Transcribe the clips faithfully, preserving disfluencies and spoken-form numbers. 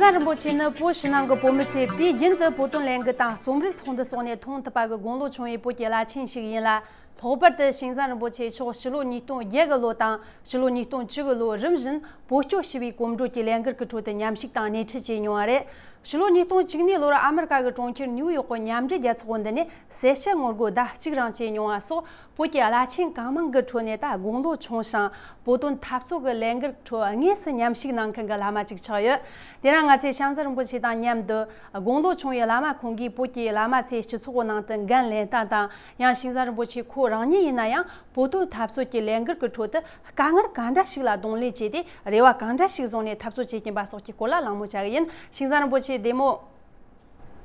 ཤིང་བཟའ་རིན་པོ་ཆེ་ནི་བོད་ཕྱི་ནང་གི་བོད་མི་ཚོས་དུས་རྒྱུན་དུ་བོད་དོན་ལས་འགུལ་དང་རྩོམ་རིག་ཚོགས་འདུ་སོགས་ནས་མཐོང་ཐུབ་པ་གི་དགུང་ལོ་ཆུང་བའི་བོད་ཀྱི་བླ་ཆེན་ཞིག་ཡིན་ལ། ལྷག་པར་དུ་ཤིང་བཟའ་རིན་པོ་ཆེ་མཆོག་ཕྱི་ལོ་ཉིས་སྟོང་བརྒྱད་གི་ལོ་དང་ཕྱི་ལོ་ཉིས་སྟོང་བཅུ་གི་ལོ་རིམ་བཞིན་བོད་སྐྱོད་ཞི་བའི་གོམ་བགྲོད་ཀྱི་ལས་འགུལ་གྱི་ཁྲོད་དུ་མཉམ་ཞུགས་དང་སྣེ་ཁྲིད་བྱས་མྱོང་བ་རེད། ཕྱི་ལོ་ཉིས་སྟོང་བཅུ་གཉིས་ལོར་ཨ་མི་རི་ཀ་གི་གྲོང་ཁྱེར་ནིའུ་ཡོག་གི་མཉམ་འབྲེལ་རྒྱལ་ཚོགས་འདི་ནས་གསལ་བཤད་ངོ་རྒོལ་ཟླ་གཅིག་རིང་བྱས་མྱོང་བ་སོགས། བོད་ཀྱི་བླ་ཆེན་གང་མང་གི་ཁྲོད་ནས་ད་དགུང་ལོ་ཆུང་ཞིང་བོད་དོན་འཐབ་རྩོད་ཀྱི་ལས་འགུལ་ཁྲོད་དངོས་སུ་མཉམ་ཞུགས་གནང་མཁན་གྱི་བླ་མ་ཅིག་ཆགས་ཡོད། དེ་རིང་ང་ཚོས་ཤིང་བཟའ་རིན་པོ་ཆེ་དང་མཉམ་དུ་དགུང་ལོ་ཆུང་བའི་བླ་མ་ཁོང་གིས་བོད་ཀྱི་བླ་མ་ཚོའི་སྤྱི་ཚོགས་ནང་དུ་འགན་ལེན་སྟངས་དང་། ཡང་ཤིང་བཟའ་རིན་པོ་ཆེ་ཁོ་རང་ཉིད་ཡིན་ན་ཡང་བོད་དོན་འཐབ་རྩོད་ཀྱི་ལས་འགུལ་གྱི་ཁྲོད་དུ་དཀའ་ངལ་གང་འདྲ་ཞིག་ལ་གདོང་ལེན་བྱས་ཏེ། རེ་བ་གང་འདྲ་ཞིག་བཟུང་ནས་འཐབ་རྩོད་བྱེད་ཀྱིན་པ་སོགས་ཀྱི་སྐོར་ལ་གླེང་མོལ་བྱ་གི་ཡིན། ཤིང་བཟའ་རིན་པོ་ཆེ་བདེ་མོ།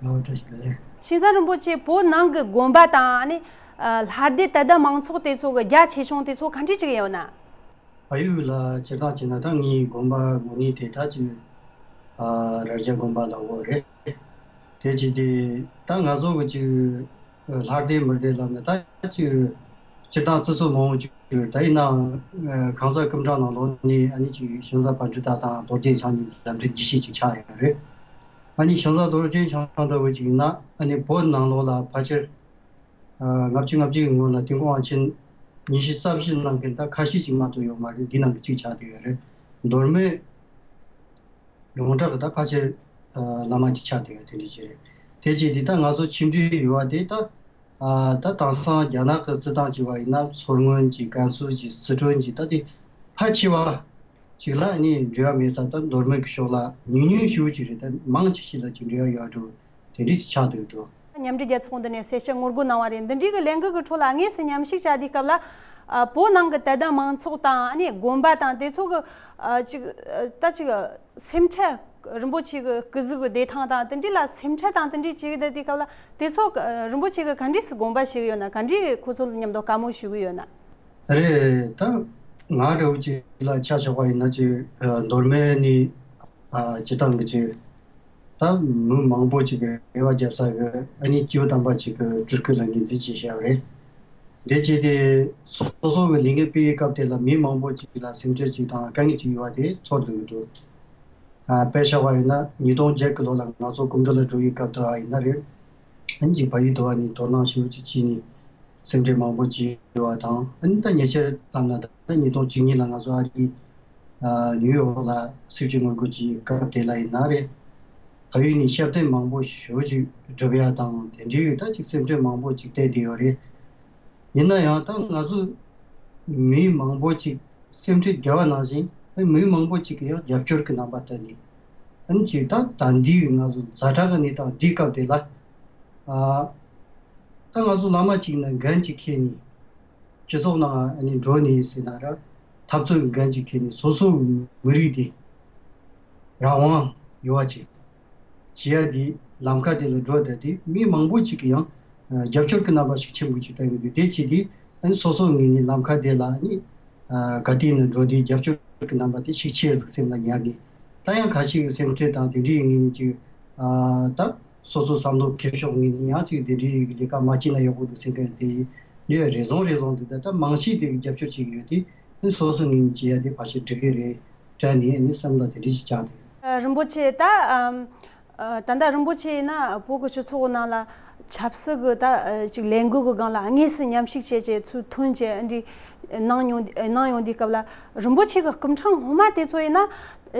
ཨོ་བཀྲ་ཤིས་བདེ་ལེགས། ཤིང་བཟའ་རིན་པོ་ཆེ་བོད་ནང་གི་དགོན་པ་དང་ནི་ལྷ་སྡེ་དད་ལྡན་མང་ཚོགས་དེ་ཚོ་གི་རྒྱ་ཆེ་ཆུང་དེ་ཚོ་ག་འདྲ་ཅིག་ཡོད་ན། ཕ་ཡུལ་ལ་སྤྱིར་བཏང་བྱས་ན་ད་ངའི་དགོན་པ་དགོན་གནས་དེ་ད་ཅིག་རྭ་རྒྱ་དགོན་པ་ལ་འོ་རེད། དེ་ཅིག་དེ་ད་ང་ཚོ་གི་ཅིག་ལྷ་སྡེ་མི་སྡེ་ལབ་ན་ད་ཅིག་སྤྱིར་བཏང་བརྩི་སྲོལ་མང་པོ་ཅིག་ཡོད། ད་ཡིན་ནའང་གང་ཟག་སྐུ་ཕྲེང་ནང་ལོགས་ནས་ཨ་ནི་ཅིག་ཤིང་བཟའ་པཎ་ཌི་ཏ་དང་རྡོ་རྗེ་འཆང་གཉིས་འཛམ་གླིང་རྒྱས་བཤད་ཅིག་ཆགས་ཡོད་རེད། ཨ་ནི་ཤིང་བཟའ་རྡོ་རྗེ་འཆང་ལྟ་བུ་ཅིག་ཡིན་ན་ཨ་ནི་བོད་ནང་ལོགས་ལ་ཕལ་ཆེར་ལྔ་བཅུ་ང་བརྒྱད་ཀྱི་སྔོན་ལ་དུས་འཁོར་དབང་ཆེན་ཉི་ཤུ་རྩ་བཞི་གནང་མཁན་ད་ཁ་ཤས་ཅིག་མ་གཏོགས་ཡོད་མ་རེད། འདི་ནང་གི་གཅིག་ཆགས་བསྡད་ཡོད་རེད། མདོ་སྨད་ཡོངས་གྲགས་ཀྱི་ད་ཕལ་ཆེར་བླ་མ་གཅིག་ཆགས་བསྡད་ཡོད་དེ་འདྲ་ཅིག་རེད། དེ་བྱས་དུས་ད་ང་ཚོ་ཆིག་སྒྲིལ་ཡོད་པ་དེ་ད་ད་དེང་སང་རྒྱ་ནག་གི་བརྩི་སྟངས་བྱས་པ་ཡིན་ན་མཚོ་སྔོན་གྱི་ཀན་སུའུ་གྱི་སི་ཁྲོན་གྱི་ད་དེ་ཕལ་ཆེ་བ་ཅིག་ལ་ནི་འབྲེལ་བ་མེད་ས་ད་མདོ་སྨད་ཀྱི་ཕྱོགས་ལ་ཉུང་ཉུང་ཞིག་ཅིག་རེད། ད་མང་ཆེ་ཤོས་ལ་ཅིག་འབྲེལ་བ་ཡོད་འགྲོ་དེ་འདྲ་ཅིག་ཆགས་འདུག་འདུག་མཉམ་འབྲེལ་རྒྱལ་ཚོགས་འདི་ནས་གསལ་བཤད་ངོ་རྒོལ་གནང་བ་རེད། འདི་འདྲའི་གི་ལས་འགུལ་གི་ཁྲོད་ལ་དངོས་སུ་མཉམ་ཞུགས་བྱ་དུས་སྐབས་ལ། ཨ། བོད་ནང་གི་དད་ལྡན་མང་ཚོགས་དང་ཨ་ནི་དགོན་པ་དང་དེ་ཚོ་གི་ཨ་ཅིག་ད་ཅིག་སེམས་ཁྲལ་རིན་པོ་ཆེ་གི་སྐུ་གཟུགས་གི་བདེ་ཐང་དང་དེ་འདྲའི་ལ་སེམས་ཁྲལ་དང་དེ་འདྲའི་བྱེད་ཀྱི་བསྡད་དུས་སྐབས་ལ་དེ་ཚོ་གི་རིན་པོ་ཆེ་གི་ག་འདྲས་སུ་དགོངས་པ་ཞུ་གི་ཡོད་ན། ག་འདྲས་ཁོ་ཚོ་མཉམ་དུ་བཀའ་མོལ་ཞུ་གི་ཡོད་ན། རེད། ད་ང་འདྲ་བོ་ཅིག་ལ་ཆ་བཞག་པ་ཡིན་ན་ཅིག་མདོ་སྨད་ནི་ཨ་སྤྱི་བཏང་གི་ཅིག་ད་མི་མང་པོ་ཅིག་གི་རེ་བ་བརྒྱབ་ས་གི་ཨ་ནི་སྐྱེས་བུ་དམ་པ་ཅིག་གི་སྤྲུལ་སྐུ་ལ་ངོས་འཛིན་བྱས་བཞག་པ་རེད། དེ་བྱས་ཏེ་སོ་སོ་གི་ལས་འགན་སྤེལ་བའི་སྐབས་དེ་ལ་མི་མང་པོ་ཅིག་ལ་སེམས་ཁྲལ་ཅིག་དང་དཀའ་ངལ་ཅིག་ཡོད་པ་དེ་ཚོར་འདུག་འདུག་ཨ་དཔེ་བཞག་པ་ཡིན་ན་ཉིས་སྟོང་བརྒྱད་ཀྱི་ལོ་ལ་ང་ཚོ་སྐུ་མགྲོན་ལ་འགྲོ་བའི་སྐབས་དུ་ཨ་ཡིན་ན་རེད། ཨ་ནི་ཅིག་ཕ་ཡུལ་དུ་བ་ནི་དོ་སྣང་ཞེ་པོ་ཅིག་བྱས་ནས་སེམས་ཁྲལ་མང་པོ་ཅིག་ཡོད་པ་དང་། ཨ་ནི་ད་ཉེ་ཆར་ལབ་ན་ད་ཉིས་སྟོང་བཅུ་གཉིས་ལ་ང་ཚོ་ཨ་རིའི་ཨ་ནིའུ་ཡོག་ལ་སྲིད་བྱུས་ངོ་རྒོལ་གྱི་སྐབས་དེ་ལ་ཡིན་ན་རེད། ཕ་ཡུལ་ནས་ཞབས་བརྟན་མང་པོ་ཞེ་པོ་ཅིག་སྒྲུབ་ཡ་དང་དེ་འདྲའི་ཡོད། ད་ཅིག་སེམས་ཁྲལ་མང་པོ་ཅིག་བསྡད་བསྡད་ཡོད་རེད། ཡིན་ན་ཡང་ད་ང་ཚོ་མི་མང་པོ་ཅིག་སེམས་ཁྲལ་བརྒྱབ་པ་ནང་བཞིན་ཨ་མི་མང་པོ་ཅིག་གིས་ཡང་རྒྱབ་སྐྱོར་གྱི་རྣམ་པ་བསྟན་ནས་ཨ་ནི་ཅིག་ད་ད་འདིའི་ང་ཚོ་ཛ་དྲག་གི་གནས་སྟངས་འདིའི་སྐབས་དེ་ལ་ཨ་ད་ང་ཚོ་བླ་མ་ཅིག་ནས་འགན་ཅིག་འཁྱེར་ནས་སྤྱི་ཚོགས་ནང་ཨ་ནི་འགྲོ་ནས་ཟེར་ན་ར་འཐབ་རྩོད་ཀྱི་འགན་ཅིག་འཁྱེར་ནས་སོ་སོ་མི་རིགས་དེ་རང་དབང་ཡོད་པ་ཅིག་བྱེད་ཡ་དེ་ལམ་ཁ་དེ་ལ་འགྲོ་བསྡད་དེ་མི་མང་པོ་ཅིག་གིས་ཡང་ཨ་རྒྱབ་སྐྱོར་གྱི་རྣམ་པ་ཤུགས་ཆེན་པོ་ཅིག་བསྟན་གྱི་འདུག་དེ་བྱས་དུས་ཨ་ནི་སོ་སོ་ངོས་ནས་ལམ་ཁ་དེ་ལ་ཨ་ནི་ཨ་ག་དུས་ནས་འགྲོ་དུས་རྒྱབ་སྐྱོར་གྱི་རྣམ་པ་དེ་ཤུགས་ཆེ་ཟིག་སེམས་ལ་ཉར་ནས། ད་ཡང་ཁ་ཤས་ཀྱི་སེམས་ཁྲལ་དང་དེ་འདྲའི་ངོས་ནས་ཅིག་ཨ་ད་སོ་སོ་བསམ་བློ་འཁྱེར་ཕྱོགས་ངོས་ནས་ཡང་ཅིག་དེ་འདྲའི་ལས་ཀ་མ་བྱས་ན་ཡག་པོ་འདུག་ཟེར་མཁན་དེ་འདྲའི་རེ་ཟུང་རེ་ཟུང་འདུག་ད་ད་མང་ཤས་དེ་རྒྱབ་སྐྱོར་བྱེད་ཀྱི་ཡོད་དེ་ཨ་ནི་སོ་སོ་ངོས་ནས་བྱེད་ཡ་དེ་ཕལ་ཆེར་འགྲིག་གི་རེད། དྲན་ནས་ནི་སེམས་ལ་དེ་འདྲ་ཞིག་བཅངས་ཏེ། ཨ་རིན་པོ་ཆེ་ད་ཨམ་ཨ་ད་ལྟ་རིན་པོ་ཆེ་ཡིན་ན་བོད་ཀྱི་སྤྱི་ཚོགས་ནང་ལ་ཆབ་སྲིད་ཀྱི་ད་ཨ་ཅིག་ལས་འགུལ་གྱི་སྒང་ལ་དངོས་སུ་མཉམ་ཞུགས་བྱས་བྱས་ཚུར་ཐོན་བྱས་འདི་གནང་མྱོང་གནང་ཡོང་དུས་སྐབས་ལ་རིན་པོ་ཆེ་གི་སྐུ་ཕྲེང་སྔོན་མ་དེ་ཚོ་ཡིན་ན་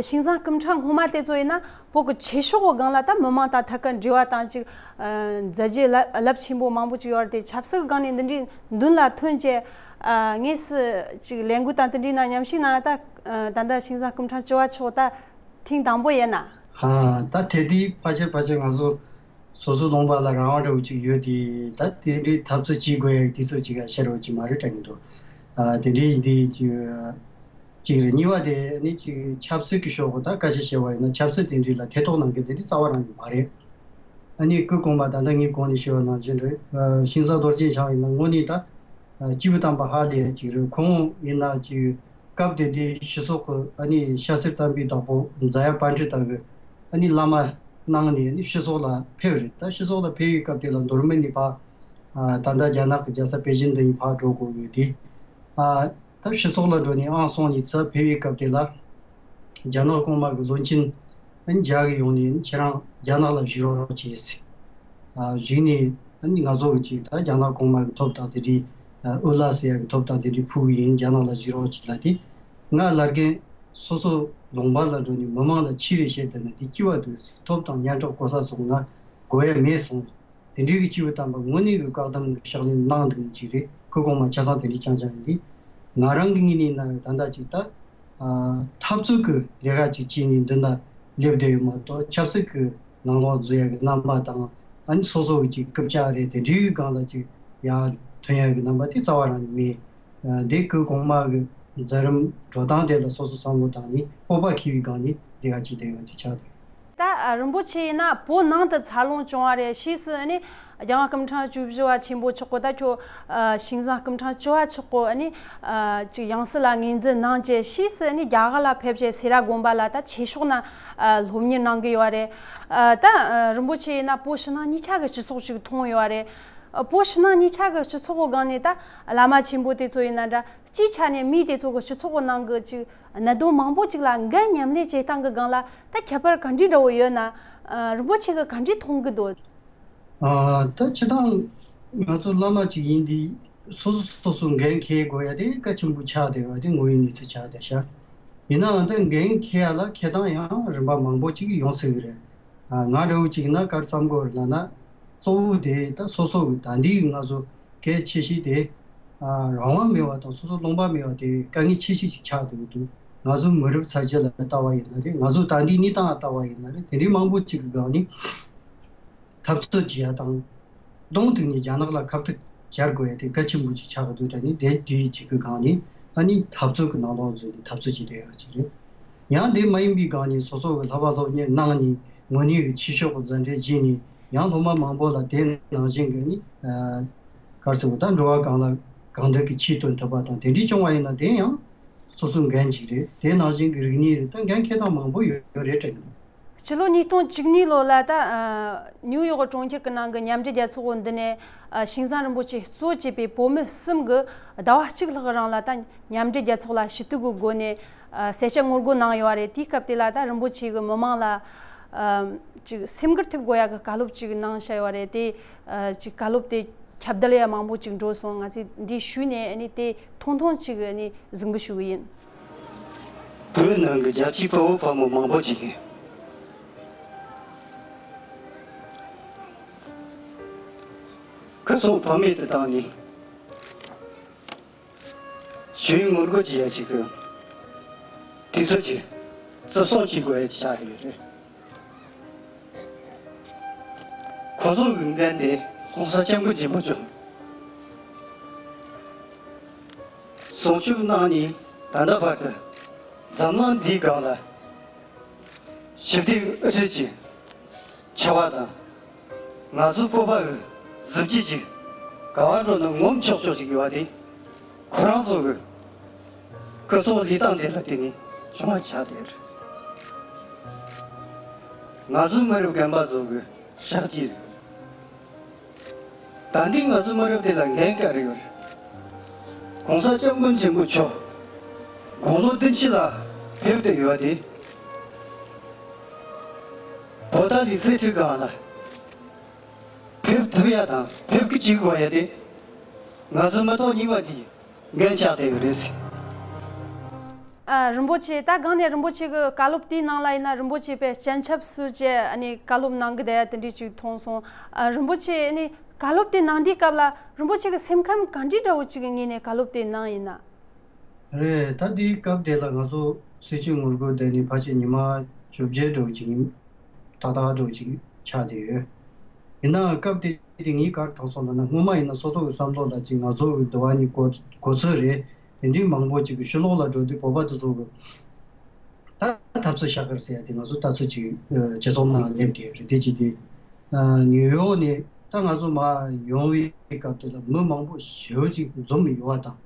ཤིང་བཟའ་སྐུ་ཕྲེང་སྔོན་མ་དེ་ཚོ་ཡིན་ན་བོད་ཀྱི་ཆོས་ཕྱོགས་ཀྱི་སྒང་ལ་ད་མི་མང་དང་ཐད་ཀར་འབྲེལ་བ་དང་ཅིག་ཨ་མཛད་རྗེས་རླབས་རླབས་ཆེན་པོ་མང་པོ་ཅིག་ཡོད་རེད་དེ། ཆབ་སྲིད་ཀྱི་སྒང་ནས་འདི་འདྲའི་མདུན་ལ་ཐོན་བྱས་ཨ་དངོས་སུ་ཅིག་ལས་འགུལ་དང་དེ་འདྲའི་ནང་མཉམ་ཞུགས་གནང་ད། ཨ་ད་ལྟ་ཤིང་བཟའ་སྐུ་ཕྲེང་བཅུ་པ་མཆོག་ད་ཐེངས་དང་པོ་ཡིན་ན། ཧ་ད་དེ་དུས་ཕལ་ཆེར་ཕལ་ཆེར་ང་ཚོ་སོ་སོ་ལུང་པ་ལ་རང་དབང་འདྲ་བོ་ཅིག་ཡོད་དེ་ད་དེ་འདྲའི་འཐབ་རྩོད་བྱེད་དགོས་ཡ་དུས་ཚོད་ཅིག་ཡ་ཤར་བ་ཅིག་མ་རེད་དྲན་གྱི་འདུག་ཨ་དེ་འདྲའི་འདི་ཅིག་ཅིག་རེད། གཉིས་པ་དེ་ནི་ཅིག་ཆབ་སྲིད་ཀྱི་ཕྱོགས་ད་སྐད་ཆ་བཤད་པ་ཡིན་ན་ཆབ་སྲིད་དེ་འདྲའི་ལ་ཐེ་གཏོགས་གནང་མཁན་དེ་འདྲའི་རྩ་བ་རང་ཡོད་མ་རེད། ཨ་ནི་སྐུ་གོང་མ་ད་ལྟ་ངས་གོང་ནས་ཞུས་པ་ནང་བཞིན་རེད། ཤིང་བཟའ་རྡོ་རྗེ་འཆང་ཡིན་ན་དངོས་གནས་ད་སྐྱེས་བུ་དམ་པ་ཧ་ལས་ཅིག་རེད། ཁོང་ཡིན་ན་ཅིག་སྐབས་དེ་དུས་སྤྱི་ཚོགས་ཀྱི་ཨ་ནི་སྐྱ་སེར་དམ་པའི་བདག་པོ་རྫ་ཡ་པཎྜི་ཏ་གི་ཨ་ནི་བླ་མ་གནང་ནས་ཨ་ནི་སྤྱི་ཚོགས་ལ་ཕེབས་རེད། ད་སྤྱི་ཚོགས་ལ་ཕེབས་པའི་སྐབས་དེ་ལ་མདོ་སྨད་ནས་ཕར་ད་ལྟ་རྒྱ་ནག་གི་རྒྱལ་ས་པེ་ཅིན་དུ་ཡིན་ཕར་འགྲོ་དགོས་ཡོད་དེ། ད་སྤྱི་ཚོགས་ལ་འགྲོ་ནས་ཨང་སོང་ནས་ཚུར་ཕེབས་པའི་སྐབས་དེ་ལ་རྒྱ་ནག་གོང་མ་གི་བློན་ཆེན་ ཨ་ནི་རྒྱ་གི་ཡོང་ནས་ཨ་ནི་ཁྱེད་རང་རྒྱ་ནག་ལ་བཞུགས་རོགས་བྱས་ཟེར། ཨ་བཞུགས་ནས་ཨ་ནི་ང་ཚོ་གི་ཅིག་ད་རྒྱ་ནག་གོང་མ་གི་ཐོབ་ཐང་དེ་འདྲའི་ཨ་ཨུ་ལ་ཟེར་ཡ་གི་ཐོབ་ཐང་དེ་འདྲའི་ཕུལ་གི་ཡིན། རྒྱ་ནག་ལ་བཞུགས་རོགས་བྱས་ལབ་དེ། ང་ལར་རྒན་སོ་སོ་ལུང་པ་ལ་འགྲོ་ནས་མི་མང་ལ་ཕྱི་རེ་བཤད་བསྡད་ན་དེ་སྐྱིད་པ་འདུག་ཟེར། ཐོབ་ཐང་སྙན་གྲགས་གོ་ས་སོང་ང་དགོས་ཡ་མེད་སོང་། དེ་འདྲའི་གི་སྤྱི་བོ་དམ་པ་དངོས་གནས་ཀྱི་བཀའ་གདམས་ཀྱི་ཕྱག་ལེན་གནང་འདུག་ཅིག་རེད། ཁོ་གོང་མ་ཆ་ཚང་དེ་འདྲའི་རྐྱང་རྐྱང་ཡིན་དུས། ང་རང་གི་ངོས་ནས་ན་ད་ལྟ་ཅིག་ད་ཨ་འཐབ་རྩོད་ཀྱི་ལས་ཀ་ཅིག་བྱས་ནས་འདི་ན་སླེབས་བསྡད་ཡོད་མ་གཏོགས། ཆབ་སྲིད་ཀྱི་ནང་ལོགས་འཛུལ་ཡ་གི་རྣམ་པ་དང་། ཨ་ནི་སོ་སོ་གི་ཅིག་རྐུབ་ཀྱག་རེད། དེ་འདྲའི་གི་སྒང་ལ་ཅིག་ཡར་ཐོན་ཡ་གི་རྣམ་པ་དེ་རྩ་བ་རང་ནས་མེད། ཨ་འདི་ཁོ་གོང་མ་གི་མཛད་རིམ་འགྲོ་སྟངས་དེ་ལ་སོ་སོ་བསམ་བློ་བཏང་ནས་སྤོབས་པ་འཁྱེར་བའི་སྒང་ནས་ལས་ཀ་བྱེད་བསྡད་ཡོད་ཅིག་ཆགས་འདུག་ད་ཨ་རིན་པོ་ཆེ་ཡིན་ན་བོད་ནང་དུ་འཚར་ལོངས་བྱུང་བ་རེད། ཕྱིས་སུ་ནི་རྒྱལ་བ་སྐུ་ཕྲེང་བཅུ་བཞི་པ་ཆེན་པོ་མཆོག་གི་ད་ཁྱོད་ཨ་ཞིང་བཟང་སྐུ་ཕྲེང་བཅུ་པ་མཆོག་གི་ནི་ཨ་ཅིག་ཡང་སྲིད་ལ་ངོས་འཛིན་གནང་བྱས། ཕྱིས་སུ་ནི་རྒྱ་གར་ལ་ཕེབས་བྱས་སེ་ར་དགོན་པ་ལ་ད་ཆོས་ཕྱོགས་ན་ཨ་སློབ་གཉེར་གནང་གི་ཡོད་རེད། ཨ་ད་ཨ་རིན་པོ་ཆེ་ཡིན་ན་བོད་ཕྱི་ནང་གཉིས་ཆ་གི་སྤྱི་ཚོགས་ཤིག་མཐོང་ཡོད་རེད། ཨ་བོད་ཕྱི་ནང་གཉིས་ཆ་གི་སྤྱི་ཚོགས་གི་སྒང་ནས་ད་བླ་མ་ཆེན་པོ་དེ་ཚོ་ཡིན་ན་འདྲ། སྤྱིའི་ཆ་ནས་མི་དེ་ཚོ་གི་སྤྱི་ཚོགས་གི་ནང་གི་ཅིག་གནད་དོན་མང་པོ་ཅིག་ལ་འགན་མཉམ་ལེན་བྱེད་སྟངས་ཀྱི་སྒང་ལ་ད་ཁྱད་པར་ག་འདྲའི་འདྲ་བོ་ཡོད་ན། ཨ་རིན་པོ་ཆེ་གིས་ག་འདྲའི་མཐོང་གི་འདུག་ཨ་ད་སྤྱིར་བཏང་ང་ཚོ་བླ་མ་ཅིག་ཡིན་དུས་སོ་སོ་སོ་སོ་འགན་འཁྱེར་དགོས་ཡ་དེ་གལ་ཆེན་པོ་ཆགས་བསྡད་པ་དེ་ངོ་བོའི་གནས་ཚུལ་ཆགས་བསྡད་ཤག་ཡིན་ནའང་ད་འགན་འཁྱེར་ཡ་ལ་འཁྱེར་སྟངས་ཡང་རིམ་པ་མང་པོ་ཅིག་ཡོང་སྲིད་གི་རེད། ང་འདྲ་བོ་ཅིག་ན་ག་རེ་བསམ་གི་ཡོད་རེད་ལབ་ན། གཙོ་བོ་དེ་ད་སོ་སོ་གི་ད་འདི་ང་ཚོ་གལ་ཆེ་ཤོས་དེ། རང་དབང་མེད་པ་དང་སོ་སོ་ལུང་པ་མེད་པ་དེ་དཀའ་ངལ་ཆེ་ཤོས་ཅིག་ཆགས་འདུག་འདུག་ང་ཚོ་མི་རབས་ཚ་རྒྱུད་ལ་ལྟ་བ་ཡིན་ན་རེད། ང་ཚོ་ད་འདི་གནས་སྟངས་ལ་ལྟ་བ་ཡིན་ན་རེད། དེ་འདྲའི་མང་པོ་ཅིག་གི་སྒང་ནས་འཐབ་རྩོད་བྱེད་ཡ་དང་གདོང་ཐུག་ནས་རྒྱ་ནག་ལ་ཁ་གཏད་སྦྱར་དགོས་ཡ་དེ་གལ་ཆེན་པོ་ཅིག་ཆགས་ཀྱི་འདུག་དྲན་ནས། དེ་འདྲའི་ཅིག་གི་སྒང་ནས་ཨ་ནི་འཐབ་རྩོད་ཀྱི་ནང་ལོགས་འཛུལ་ནས་འཐབ་རྩོད་བྱེད་བསྡད་ཡ་ཅིག་རེད། ཡང་དེ་མ་ཡིན་པའི་སྒང་ནས་སོ་སོ་གི་ལྷག་པར་སློབ་གཉེར་གནང་ནས་དངོས་གནས་ཀྱི་ཆོས་ཕྱོགས་ཀྱི་མཛད་འཕྲིན་བྱས་ནས། ཡང་སློབ་མ་མང་པོ་ལ་དེ་ནང་བཞིན་གྱི་ནི་ཨ་ག་རེ་ཟེར་དགོས། ད་འགྲོ་བ་གང་ལ་གང་འདོད་ཀྱི་ཆོས་སྟོན་ཐུབ་པ་དང་དེ་འདྲའི་བྱུང་བ་ཡིན་ན་དེ་ཡང་སོ་སོའི་འགན་ཅིག་རེད། དེ་ནང་བཞིན་གྱི་རིག་གནས་རེད། ད་འགན་འཁྱེར་སྟངས་མང་པོ་ཡོད་ཡོད་རེད་དྲན་གྱི་འདུག་སྤྱི་ལོ་ཉིས་སྟོང་བཅུ་གཉིས་ལོ་ལ་ད་ཨ་ནིའུ་ཡོག་གྲོང་ཁྱེར་གྱི་ནང་གི་མཉམ་འབྲེལ་རྒྱལ་ཚོགས་འདི་ནས་ཨ་ཞིང་བཟང་རིན་པོ་ཆེ་གཙོ་བྱས་པའི་བོད་མི་གསུམ་གྱིས་ཟླ་བ་གཅིག་ལྷག་རིང་ལ་ད་མཉམ་འབྲེལ་རྒྱལ་ཚོགས་ལ་ཞུ་གཏུག་གི་སྒོ་ནས་ཨ་གསལ་བཤད་ངོ་རྒོལ་གནང་ཡོད་རེད། དེའི་སྐབས་དེ་ལ་ད་རིན་པོ་ཆེ་གིས་མི་མང་ལ་ཨ་ཅིག་སེམས་འགུལ་ཐེབས་དགོས་ཡ་གི་བཀའ་སློབ་ཅིག་གནང་བཞག་ཡོད་རེད། དེ་ཨ་ཅིག་བཀའ་སློབ་དེ་ཁྱབ་བརྡལ་ཡ་མང་པོ་ཅིག་འགྲོ་སོང་། ང་ཚོས་འདི་ཞུས་ནས་ཨ་ནི་དེ་ཐུང་ཐུང་ཅིག་ཨ་ནི་གཟིགས་འབུལ་ཞུ་གི་ཡིན། བོད་ནང་གི་རྒྱལ་གཅེས་དཔའ་བོ་དཔའ་མོ་མང་པོ་ཅིག་གིས་སྐུ་སྲོག་ཕངས་མེད་དུ་བཏང་ནས་ཞུ་ཡིག་ངོ་རྒོལ་བྱེད་ཡ་ཅིག་གི་དུས་ཚོད་ཅིག་བརྩི་སྲུང་བྱེད་དགོས་ཡ་ཅིག་ཆགས་བསྡད་ཡོད་རེད། ཁོ་ཚོ་གི་འགན་དེ་༸གོང་ས་༸སྐྱབས་མགོན་ཆེན་པོ་མཆོག་སྲུང་སྐྱོབ་གནང་ནས་ད་ལྟ་བར་དུ་འཛམ་གླིང་འདིའི་སྒང་ལ་ཞི་བདེའི་དབུ་ཁྲིད་ཀྱི་ཆེ་བ་དང་། ང་ཚོའི་སྤོབས་པ་གི་གཟི་བརྗིད་ཅིག་ག་བར་འགྲོ་ན་ངོམ་ཆོག་ཆོག་ཅིག་ཡོད་པ་དེ། ཁོ་རང་ཚོ་གི་སྐུ་སྲོག་བློས་བཏང་དེ་ལ་བརྟེན་ནས་བྱུང་བ་ཆགས་བསྡད་ཡོད་རེད། ང་ཚོའི་མི་རབས་རྒན་པ་ཚོ་གི་ཕྱག་རྗེས་རེད། ད་འདི་ང་ཚོའི་མི་རབས་དེ་ལ་འགན་ག་རེ་ཡོད་རེད། ༸གོང་ས་༸སྐྱབས་མགོན་ཆེན་པོ་མཆོག་དགུང་ལོ་བདུན་ཅུ་ལ་ཕེབས་བསྡད་ཡོད་དེ། བོད་ད་ལི་ཚེ་ཁྲི་སྒང་ལ་ཕེབས་ཐུབ་ཡ་དང་ཕེབས་ཀྱི་བཅུག་དགོས་ཡ་དེ་ང་ཚོའི་མི་ཐོག་གཉིས་པ་འདིའི་འགན་ཆགས་བསྡད་ཡོད་རེད། ཨ་རིན་པོ་ཆེ། ད་གང་ནས་རིན་པོ་ཆེ་གི་བཀའ་སློབ་དེའི་ནང་ལ་ཡིན་ན་རིན་པོ་ཆེ་དཔེ་སྤྱན་ཆབ་གསོལ་བྱས་ཨ་ནི་བཀའ་སློབ་གནང་གི་བསྡད་ཡ་དེ་འདྲས་ཅིག་མཐོང་སོང་། ཨ་རིན་པོ་ཆེ་ཨ་ནི་བཀའ་སློབ་དེ་གནང་དུས་སྐབས་ལ་རིན་པོ་ཆེ་གི་སེམས་ཁམས་ག་འདྲས་འདྲ་བོ་ཅིག་གི་ངོས་ནས་བཀའ་སློབ་དེ་གནང་ཡིན་ན། རེད། ད་དེའི་སྐབས་དེ་ལ་ང་ཚོ་སྲིད་བྱུས་ངོ་རྒོལ་བསྡད་ནས་ཕལ་ཆེར་ཉི་མ་བཅོ་བརྒྱད་འདྲ་བོ་ཅིག་ཡིན། ཏག་ཏག་འདྲ་བོ་ཅིག་ཆགས་བསྡད་ཡོད། ཡིན་ནའང་སྐབས་དེ་དེ་ངས་ག་རེ་མཐོང་སོང་ལབ་ན། སྔོན་མ་ཡིན་ན་སོ་སོ་གི་བསམ་བློ་ལ་ཅིག་ང་ཚོ་གི་འདི་བ་ནི་གོ་གོ་ཚོད་རེད། དེ་འདྲའི་མང་པོ་ཅིག་གི་ཕྱི་ལོགས་ལ་འགྲོ་དུས་བོད་པ་དེ་ཚོ་གི་ད་འཐབ་རྩོད་བྱ་གར་ཟེར་ཡ་དེ་ང་ཚོ་ལྟ་ཚོད་ཅིག་སྤྱི་ཚོགས་ནང་སླེབས་བསྡད་ཡོད་རེད། དེ་ཅིག་དེ་ནིའུ་ཡོག་ནས་ད་ང་ཚོ་མར་ཡོང་བའི་སྐབས་དེ་ལ་མི་མང་པོ་ཞེ་པོ་ཅིག་འཛོམས་ཡོད་པ་དང་།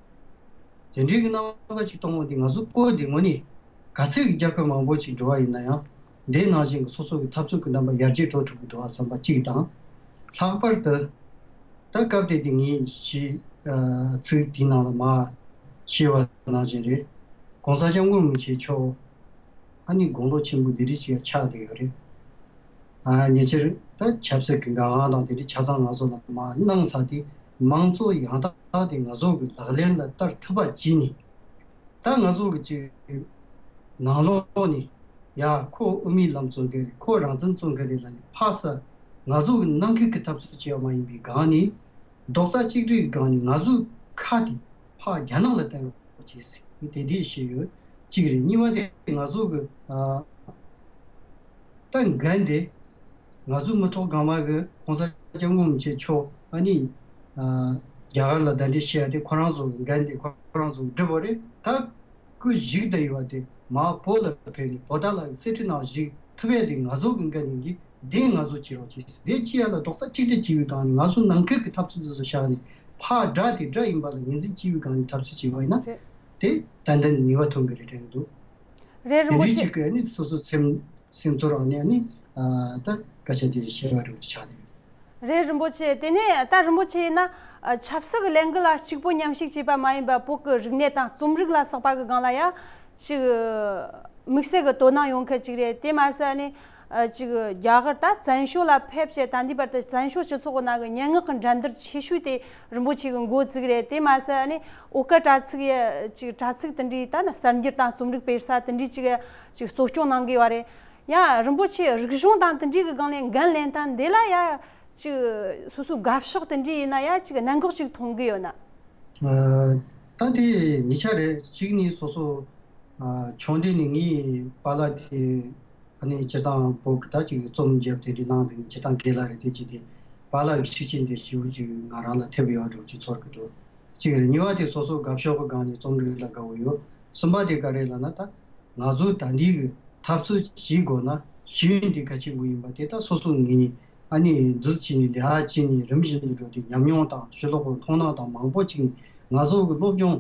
དེ་འདྲའི་གི་རྣམ་པ་ཅིག་མཐོང་བ་འདི་ང་ཚོ་བོད་འདི་དངོས་གནས་ག་ཚོད་ཀྱི་རྒྱལ་ཁབ་མང་པོ་ཅིག་འགྲོ་བ་ཡིན་ན་ཡང་། འདིའི་ནང་བཞིན་གྱི་སོ་སོ་གི་འཐབ་རྩོད་ཀྱི་རྣམ་པ་ཡར་རྒྱས་འགྲོ་ཐུབ་ཀྱི་འདུག་བསམ་པ་གཅིག་དང་། ལྷག་པར་དུ་ད་སྐབས་དེ་དེ་ངས་ཞིག་ཚིག་དེའི་ནང་ལ་མར་ཞུས་པ་ནང་བཞིན་རེད། ༸གོང་ས་༸སྐྱབས་མགོན་རིན་པོ་ཆེ་མཆོག་ ཨ་ནི་དགུང་ལོ་ཆེན་པོ་འདི་རིགས་ཅིག་ཆགས་བསྡད་ཡོད་རེད། ཨ་ཉེ་ཆར་ད་ཆབ་སྲིད་ཀྱི་འགན་དབང་དང་དེ་འདྲའི་ཆ་ཚང་ང་ཚོ་ལ་མར་གནང་ཚར་དེ། མང་གཙོ་ཡང་དག་དེ་ང་ཚོ་གི་ལག་ལེན་ལ་བསྟར་ཐུབ་པ་བྱས་ནས། ད་ང་ཚོ་གི་ཅིག་ནང་ལོགས་ནས་ཡ་ཁོ་དབུ་མའི་ལམ་རྩོད་མཁན་རེད། ཁོ་རང་བཙན་རྩོད་མཁན་རེད་ལབ་ནས་ཕར་ས་ང་ཚོ་གི་གནང་མཁན་གྱི་འཐབ་རྩོད་བྱས་པ་མ་ཡིན་པའི་སྒང་ནས། རྡོག་རྩ་གཅིག་སྒྲིལ་གྱི་སྒང་ནས་ང་ཚོའི་ཁ་དེ་ཕར་རྒྱ་ནག་ལ་གཏད་རོགས་བྱས་ཟེར་དེ་འདྲ་བཤད་ཡོད། གཅིག་རེད། གཉིས་པ་དེ་ང་ཚོ་གི་ཨ་ད་འགན་དེ་ང་ཚོ་མི་ཐོག་སྒང་མ་གི་གོང་ས་སྐྱབས་མགོན་རིན་པོ་ཆེ་མཆོག་ཨ་ནི་ཨ་རྒྱ་གར་ལ་གདན་འདྲེན་བྱས་ཡ་དེ་ཁོ་རང་ཚོ་གི་འགན་དེ་ཁོ་རང་ཚོ་གི་སྒྲུབ་པ་རེད། ད་སྐུ་བཞུགས་བསྡད་ཡོད་པ་དེ་མར་བོད་ལ་ཕེབས་ནས་བོད་དར་ལ་གསེར་ཁྲི་ནང་བཞུགས་ཐུབ་ཡ་དེ་ང་ཚོ་གི་འགན་ཡིན་གྱི། དེ་ང་ཚོ་བྱེད་རོགས་བྱེད། དེ་བྱེད་ཡ་ལ་རྡོག་རྩ་གཅིག་སྒྲིལ་བྱེད་པའི་སྒང་ནས་ང་ཚོ་ནང་ཁུལ་གྱི་འཐབ་རྩོད་དེ་ཚོ་བཞག་ནས་ཕར་དགྲ་དེ་དགྲ་ཡིན་པ་ལ་ངོས་འཛིན་བྱེད་པའི་སྒང་ནས་འཐབ་རྩོད་བྱེད་པ་ཡིན་ན། རེད། དེ་ཏན་ཏན་ནུས་པ་ཐོན་གྱི་རེད་དྲན་གྱི་འདུག་རེད། རིན་དེ་པོ་འདྲའི་ཆེ། ཅིག་གི་ནི་སོ་སོ་སེམས་སེམས་ཚོར་ཨ་ནི་ཨ་ནི་ཨ་ད་སྐད་ཆ་དེ་བཤད་པ་རེད་ཆགས་ནས། རེད། རིན་པོ་ཆེ། དེ་ནས་ད་རིན་པོ་ཆེ་ཡིན་ན་ཨ་ཆབ་སྲིད་ཀྱི་ལས་འགུལ་ལ་གཅིག་པོ་མཉམ་ཞུགས་བྱས་པ་མ་ཡིན་པ་བོད་ཀྱི་རིག་གནས་དང་རྩོམ་རིག་ལ་སོགས་པ་གི་སྒང་ལ་ཡ་ཅིག་དམིགས་བསལ་གྱི་དོ་སྣང་ཡོང་མཁན་ཅིག་རེད། དེ་མ་ཟད་ནི་ཨ་ཅིག་རྒྱ་གར་ད་བཙན་བྱོལ་ལ་ཕེབས་བྱས་ད་འདི་བར་དུ་བཙན་བྱོལ་སྤྱི་ཚོགས་ཀྱི་ནང་གི་སྙན་ངག་གི་འགྲན་བསྡུར་ཆེ་ཤོས་དེ་རིན་པོ་ཆེ་གི་འགོ་བཙུགས་རེད། དེ་མ་ཟད་ནི་འོ་སྐོལ་དྲ་ཚིགས་ཡ་ཅིག་དྲ་ཚིགས་དེ་འདྲའི་ད་ནི་གསར་འགྱུར་དང་རྩོམ་རིག་སྤེལ་ས་དེ་འདྲའི་ཅིག་ཅིག་གཙོ་སྐྱོང་གནང་གི་ཡོད་རེད། ཡ་རིན་པོ་ཆེ་རིག་གཞུང་དང་དེ་འདྲའི་གི་སྒང་ནས་འགན་ལེན་སྟངས་འདི་ལ་ཡ་ཅིག་སོ་སོའི་དགའ་ཕྱོགས་དེ་འདྲའི་ཡིན་ན་ཡ་ཅིག་གནད་འགག་ཅིག་མཐོང་གི་ཡོད་ན། ཨ་ད་དེ་གཉིས་ཆ་རེད། གཅིག་ནི་སོ་སོ་ཨ་ཆུང་དུས་ནས་ངའི་པཱ་ལགས་དེ་ཨ་ནི་སྤྱིར་བཏང་བོད་ཀྱི་ད་ཅིག་རྩོམ་རྒྱབ་དེ་འདྲའི་གནང་བའི་སྤྱིར་བཏང་དགེ་ལགས་རེད། དེ་ཅིག་དེ་པཱ་ལགས་ཀྱི་ཤུགས་རྐྱེན་དེ་ཞེ་པོ་ཅིག་ང་རང་ལ་ཐེབས་ཡོད་འགྲོ་ཅིག་ཚོར་གི་འདུག་གཅིག་རེད། གཉིས་པ་དེ་སོ་སོ་དགའ་ཕྱོགས་ཀྱི་སྒང་ནས་རྩོམ་རིག་ལ་དགའ་བོ་ཡོད། གསུམ་པ་དེ་ག་རེ་ལབ་ན། ད་ང་ཚོ་ད་འདི་གི་འཐབ་རྩོད་བྱེད་དགོས་ན་ཤེས་ཡོན་དེ་གལ་ཆེན་པོ་ཡིན་པ་དེ་ད་སོ་སོ་ངོས་ནས་ཨ་ནི་འདི་བྱས་ནས་ལས་ཀ་བྱས་ནས་རིམ་བཞིན་དུ་འགྲོ་དུས་ཉམས་མྱོང་དང་ཕྱི་ལོགས་ཀྱི་མཐོང་སྣང་དང་མང་པོ་ཅིག་ནས་ང་ཚོ་གི་སློབ་སྦྱོང་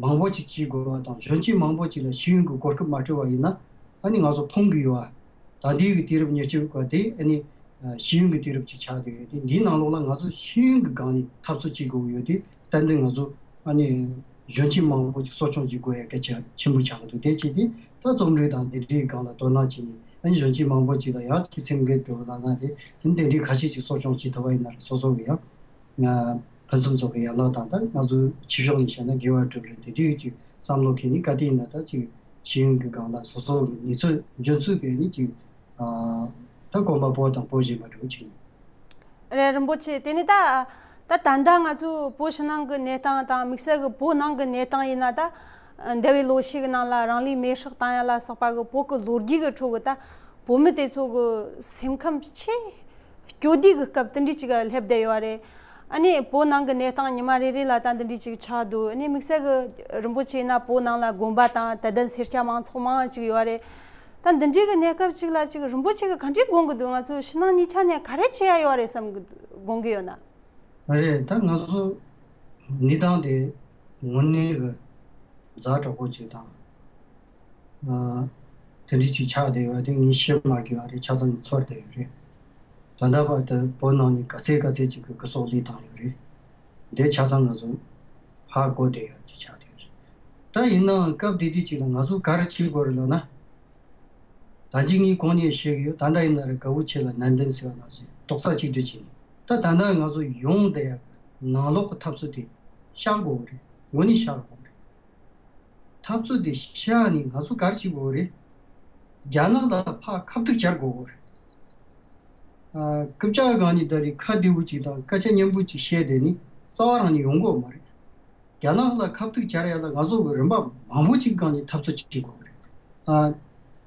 མང་པོ་ཅིག་བྱེད་དགོས་པ་དང་། གཞོན་སྐྱེས་མང་པོ་ཅིག་ལ་ཤེས་ཡོན་གྱི་གོ་སྐབས་མ་སྤྲད་པ་ཡིན་ན་ཨ་ནི་ང་ཚོ་ཕོངས་ཀྱི་ཡོད་པ། ད་ལྟའི་གི་དུས་རབས་ཉེར་གཅིག་པ་དེ་ཨ་ནི་ཤེས་ཡོན་གྱི་དུས་རབས་ཅིག་ཆགས་བསྡད་ཡོད་དུས། འདིའི་ནང་ལོགས་ལ་ང་ཚོ་ཤེས་ཡོན་གྱི་སྒང་ནས་འཐབ་རྩོད་བྱེད་དགོས་ཀྱི་ཡོད་དུས། ཏན་ཏན་ང་ཚོ་ཨ་ནི་གཞོན་སྐྱེས་མང་པོ་ཅིག་གསོ་སྐྱོང་བྱེད་དགོས་ཡ་གལ་ཆེ་ཆེན་པོ་ཆགས་ཀྱི་འདུག་དེ་བྱས་ཏེ་ད་རྩོམ་རིག་དང་དེ་འདྲའི་སྒང་ལ་དོ་སྣང་བྱས་ནས། ཨ་ནི་གཞོན་སྐྱེས་མང་པོ་ཅིག་ལ་ཡང་ཅིག་སེམས་འགུལ་འགྲོ་གི་ལ་ན་དེ་ཨ་ནི་དེ་འདྲའི་ཁ་ཤས་ཅིག་གསོ་སྐྱོང་བྱེད་ཐུབ་པ་ཡིན་ན་རེད། སོ་སོ་གི་ཡང་ཕུན་སུམ་ཚོགས་པའི་ཡན་ལག་དང་། ད་ང་ཚོའི་ཕྱི་ཕྱོགས་ནས་བཤད་ན་དགེ་བ་སྒྲུབ་རེད། དེ་འདྲའི་ཅིག་བསམ་བློ་འཁྱེར་ནས་ག་དུས་ཡིན་ན་ད་ཅིག་ཤེས་ཡོན་གྱི་སྒང་ལ་སོ་སོ་གི་ནུས་ཚོད་འཇོན་ཚོད་སྤེལ་ནས་ཅིག་ཨ་ད་གོམ་པ་སྤོ་དང་སྤོ་བཞིན་པ་འདྲ་བོ་ཅིག་ཡིན། རེད། རིན་པོ་ཆེ། དེ་ནས་ད་ད་ད་ལྟ་ང་ཚོའི་བོད་ཕྱི་ནང་གི་གནས་སྟངས་དང་། དམིགས་བསལ་གྱི་བོད་ནང་གི་གནས་སྟངས་ཡིན་ན། ད་འདས་པའི་ལོ་ཤས་ཀྱི་ནང་ལ་རང་ལུས་མེར་སྲེག་བཏང་ཡ་ལ་སོགས་པ་གི་བོད་ཀྱི་ལོ་རྒྱུས་ཀྱི་ཁྲོད་ཀྱི་ད་བོད་མི་དེ་ཚོ་གི་སེམས་ཁམས་ཆེས་སྐྱོ་བདེ་གི་སྐབས་དེ་འདྲ་ཅིག་སླེབས་བསྡད་ཡོད་རེད། ཨ་ནི་བོད་ནང་གི་གནས་སྟངས་ཉི་མ་རེ་རེ་ལ་ད་འདི་འདྲ་ཅིག་ཆགས་འདུག་ཨ་ནི་དམིགས་བསལ་གྱི་རིན་པོ་ཆེ་ཡིན་ན་བོད་ནང་ལ་དགོན་པ་དང་དད་ལྡན་སེར་སྐྱ་མང་ཚོགས་མང་ཅིག་ཡོད་རེད། ད་འདི་འདྲའི་གི་གནས་སྐབས་ཅིག་ལ་ཅིག་རིན་པོ་ཆེ་གི་ག་འདྲའི་དགོངས་ཀྱི་འདུག་ང་ཚོ་ཕྱི་ནང་གཉིས་ཆ་ནས་ག་རེ་བྱེད་ཡ་ཡོད་རེད་བསམ་གི་དགོངས་ཀྱི་ཡོད་ན། རེད། ད་ང་ཚོ་གནས་སྟངས་དེ་དངོས་གནས་གི་ཛ་དྲག་པོ་ཅིག་དང་། ཨ་དེ་འདྲ་ཅིག་ཆགས་བསྡད་ཡོད་པ་དེ་ངས་བཤད་མ་དགོས་པ་རེད། ཆ་ཚང་གིས་ཚོར་བསྡད་ཡོད་རེད། ད་ལྟ་བར་དུ་བོད་ནང་ནས་ག་ཚད་ག་ཚད་ཅིག་གི་སྐུ་སྲོག་བློས་བཏང་ཡོད་རེད། དེ་ཆ་ཚང་ང་ཚོ་ཧ་གོ་བསྡད་ཡོད་ཅིག་ཆགས་བསྡད་ཡོད་རེད། ད་ཡིན་ནའང་སྐབས་དེ་དུས་ཅིག་ལ་ང་ཚོ་ག་རེ་བྱེད་དགོས་རེད་ལབ་ན། ད་ཅི་ངས་གོང་ནས་བཤད་ཀྱི་ཡོད། ད་ལྟ་ཡིན་ན་རེད། དགའ་བོ་ཆེ་ལ་ནན་ཏན་ཟེར་བ་ནང་བཞིན་རྡོག་རྩ་གཅིག་སྒྲིལ་བྱས་ནས། ད་ད་ལྟ་ང་ཚོ་ཡོང་བསྡད་ཡག་གི་ནང་ལོགས་ཀྱི་འཐབ་རྩོད་དེ་བཤགས་དགོས་ཀྱི་རེད། དངོས་གནས་བཤགས་དགོས་ཀྱི་རེད། འཐབ་རྩོད་དེ་བཤགས་ནས་ང་ཚོ་ག་རེ་བྱེད་དགོས་རེད། རྒྱ་ནག་ལ་ཕར་ཁ་གཏུག་བྱ་དགོས་ཀྱི་རེད། ཨ་རྐུབ་བཀྱག་སྒང་ནས་ད་རེས་ཁ་བདེ་པོ་ཅིག་དང་སྐད་ཆ་སྙན་པོ་ཅིག་བཤད་བསྡད་ནས་རྩ་བ་རང་ནས་ཡོང་གི་ཡོད་མ་རེད། རྒྱ་ནག་ལ་ཁ་གཏུག་བྱ་ཡ་ལ་ང་ཚོ་གི་རིམ་པ་མང་པོ་ཅིག་སྒང་ནས་འཐབ་རྩོད་བྱེད་དགོས་ཀྱི་རེད། ཨ་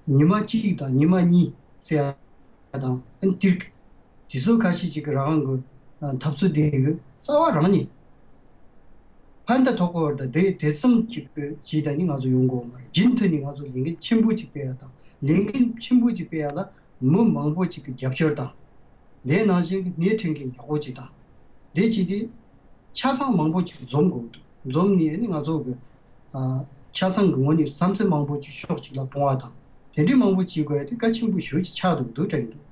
ཉི་མ་གཅིག་དང་ཉི་མ་གཉིས་ཟེར་ཡ་དང་། ཨ་ནི་དེ་དེ་ཚོ་ཁ་ཤས་ཅིག་གི་རང་གི་ཨ་འཐབ་རྩོད་དེ་གི་རྩ་བ་རང་ནས་ཕན་བདེ་ཐོགས་པར་དང་དེ་དེ་ཙམ་ཅིག་གི་བྱས་ད་ནི་ང་ཚོ་ཡོང་གི་ཡོད་མ་རེད། རྒྱུན་མཐུད་ནས་ང་ཚོ་ལས་འགན་ཆེན་པོ་ཅིག་སྤེལ་ཡ་དང་། ལས་འགན་ཆེན་པོ་ཅིག་སྤེལ་ཡ་ལ་མི་མང་པོ་ཅིག་གི་རྒྱབ་སྐྱོར་དང་། དེ་ནང་བཞིན་གྱི་སྣེ་ཁྲིད་མཁན་ཡག་པོ་ཅིག་དང་། དེ་བྱས་ཏེ་ཆ་ཚང་མང་པོ་ཅིག་འཛོམས་དགོས་འདུག་འཛོམས་ནས་ནི་ང་ཚོ་གི་ཨ་ཆ་ཚང་གི་ངོས་ནས་བསམ་ཚུལ་མང་པོ་ཅིག་ཕྱོགས་གཅིག་ལ་སྤུངས་པ་དང་། དེ་འདྲའི་མང་པོ་བྱེད་དགོས་ཡ་དེ་གལ་ཆེན་པོ་ཞེ་པོ་ཅིག་ཆགས་འདུག་འདུག་དྲན་འདུག་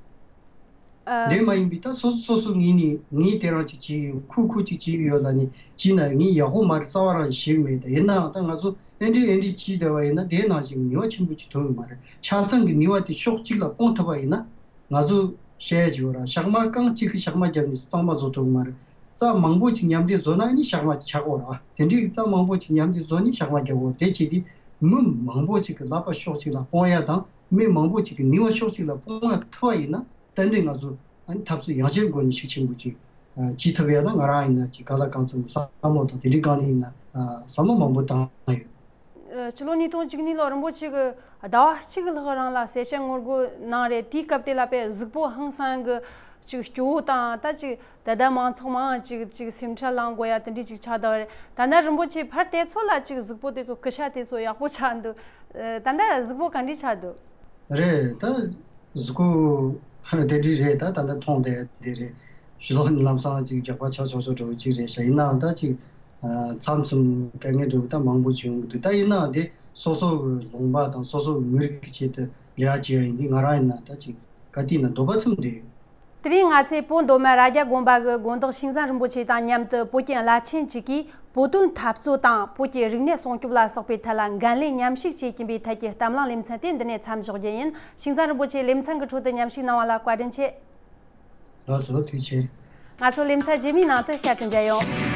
དེ་མ་ཡིན་པའི་ད་སོ་སོ་སོ་སོ་ངས་ནི་ངས་དེ་རང་ཅིག་བྱེད་ཡོད། ཁོས་ཁོས་ཅིག་བྱེད་ཀྱི་ཡོད་ལ་ནི་བྱས་ན་ངས་ཡག་པོ་མ་རེད། རྩ་བ་རང་ཤེས་ཀྱི་མེད། ད་ཡིན་ནའང་ད་ང་ཚོ་ཨེ་འདྲས་ཨེ་འདྲས་བྱས་བསྡད་པ་ཡིན་ན་དེའི་ནང་བཞིན་ནུས་པ་ཆེན་པོ་ཅིག་ཐོན་གྱི་མ་རེད། ཆ་ཚང་གི་ནུས་པ་དེ་ཕྱོགས་གཅིག་ལ་སྤུངས་ཐུབ་པ་ཡིན་ན། ང་ཚོ་བཤད་ཡ་ཅིག་ཡོད་ར། ཞག་མ་རྐང་གཅིག་གིས་ཞག་མ་བརྒྱབ་ནས་གཙང་མ་བཟོ་ཐུབ་ཀྱི་མ་རེད། རྩྭ་མང་པོ་ཅིག་མཉམ་འདེགས་བཟོ་ན་ནི་ཞག་མ་ཆག་གོ་ར། དེ་འདྲའི་རྩྭ་མང་པོ་ཅིག་མཉམ་འདེགས་བཟོ་ནི་ཞག་མ་རྒྱག་གོ། དེ་བྱས་ཏེ་མི་མང་པོ་ཅིག་གི་ལག་པ་ཕྱོགས་གཅིག་ལ་སྤུངས་ཡ་དང་མི་མང་པོ་ཅིག་གི་ནུས་པ་ཕྱོགས་གཅིག་ལ་སྤུངས་ཡ་ཐུབ་པ་ཡིན་ན། ཏན་ཏན་ང་ཚོ་ཨ་ནི་འཐབ་རྩོད་ཡང་ཆེར་སྒོ་ནས་ཤུགས་ཆེན་པོ་ཅིག་ཨ་བྱེད་ཐུབ་ཡ་ལ་ང་རང་ཡིན་ན་ཅིག་ག་ལ་གང་འཚམ་བསམ་བློ་དང་དེ་འདྲའི་སྒང་ནས་ཡིན་ན་ཨ་བསམ་བློ་མང་པོ་བཏང་ཡོད། ཨ། ཕྱི་ལོ་ཉིས་སྟོང་བཅུ་གཉིས་ལོར་རིན་པོ་ཆེ་གིས་ཟླ་བ་གཅིག་ལྷག་རིང་ལ་གསལ་བཤད་ངོ་རྒོལ་གནང་རེད། དེའི་སྐབས་དེ་ལ་དཔེ་གཟུགས་པོ་ཧང་སང་གི་ཅིག་སྐྱོ་བོ་དང་། ད་ཅིག་ད་ལྟ་མང་ཚོགས་མང་ཅིག་ཅིག་སེམས་ཁྲལ་ལངས་དགོས་ཡ་དེ་འདྲའི་ཅིག་ཆགས་བསྡད་རེད། ད་ལྟ་རིན་པོ་ཆེ་ཕར་དེ་ཚོ་ལ་ཅིག་གཟུགས་པོ་དེ་ཚོ་སྐུ་ཤ་དེ་ཚོ་ཡག་པོ་ཆགས་འདུག་ཨ། ད་ལྟ་གཟུགས་པོ་ག་འདྲ་ཆགས་འདུག་རེད། ད་གཟུགས་པོ་དེ་འདྲ་རེད། ད་ད་ལྟ་མཐོང་བསྡད་དེ་རེད། ཕྱི་ལོགས་ནས་ལམ་སང་ཅིག་རྒྱགས་པ་ཆགས་ཆོག་ཆོག་འདྲ་བོ་ཅིག་རེད་ཤག་ཡིན་ནའང་ད་ཅིག་ཨ་མཚམས་མཚམས་དཀའ་ངལ་འདྲ་བོ་ད་མང་པོ་བྱུང་གི་འདུག་ད་ཡིན་ནའང་དེ་སོ་སོ་གི་ལུང་པ་དང་སོ་སོ་གི་མི་རིགས་ཀྱི་ཆེད་དུ་ལས་ཀ་བྱེད་ཡ་ཡིན་དུས་ང་རང་ཡིན་ན་ད་ཅིག་ག་དུས་ན་འདོད་པ་ཚིམ་བསྡད་ཡོད། དེ་རིང་ང་ཚོས་བོད་མདོ་སྨད་རྭ་རྒྱ་དགོན་པ་གི་དགོན་བདག་ཤིང་བཟའ་རིན་པོ་ཆེ་དང་མཉམ་དུ་བོད་ཀྱི་བླ་ཆེན་གཅིག་གིས་བོད་དོན་འཐབ་རྩོད་དང་བོད་ཀྱི་རིག་གནས་སྲུང་སྐྱོབ་ལ་སོགས་པའི་ཐད་ལ་འགན་ལེན་མཉམ་ཞུགས་བྱེད་ཀྱིན་པའི་ཐད་ཀྱི་གཏམ་གླེང་ལེ་ཚན་དེ་འདི་ནས་མཚམས་འཇོག་རྒྱུ་ཡིན། ཤིང་བཟའ་རིན་པོ་ཆེ་ལེ་ཚན་གྱི་ཁྲོད་དུ་མཉམ་ཞུགས་གནང་བ་ལ་བཀའ་དྲིན་ཆེ། ལགས་སོ། ཐུགས་རྗེ་ཆེ། ང་ཚོ་ལེ་ཚན་རྗེས་མའི་ནང་དུ་བསྐྱར་དུ་མཇལ་ཡོང་།